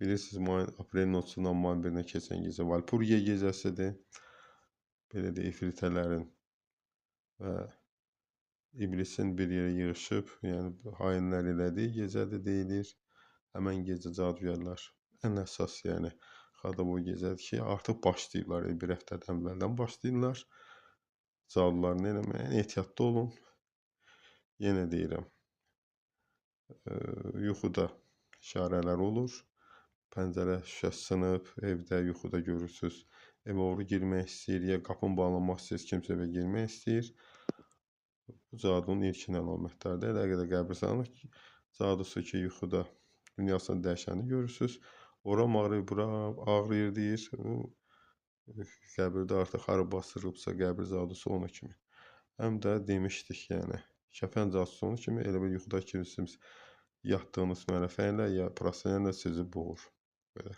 Bilirsiniz, mayın, aprelin 30-undan mayın 1-nə keçən gecə Valpurgiya gecəsidir. Belə də ifritələrin və iblisin bir yerə yığışıb, yəni hainlər elədiyi gecədir deyilir. Həmən gecə cadugərlər ən əsas, yəni xadaboy gecədir ki, artıq başlayırlar, bir həftədən əvvəldən başlayırlar. Cadularını eləməyə, yəni ehtiyatlı olun. Yenə deyirəm, yuxuda işarələr olur. Pəncərə şüşəsi sınıb, evdə yuxuda görürsünüz. Evə oğru girmək istəyir, ya qapını bağlamaq istəyir, kimsə evə girmək istəyir. Bu cadunun ilkin əlamətləridir. Elə qədər qəbirstanlıq cadusu ki, yuxuda dünyasını dəyişəni görürsünüz. Oram ağrıyır, bura ağrıyır deyir. Qəbirdə artıq hara basırılıbsa qəbir cadusu ona kimi. Həm də demişdik, yəni kəfən cadusu onun kimi elə bir yuxuda kimisiniz yatdığınız mələfə ilə ya prosənlə sizi boğur. Belə.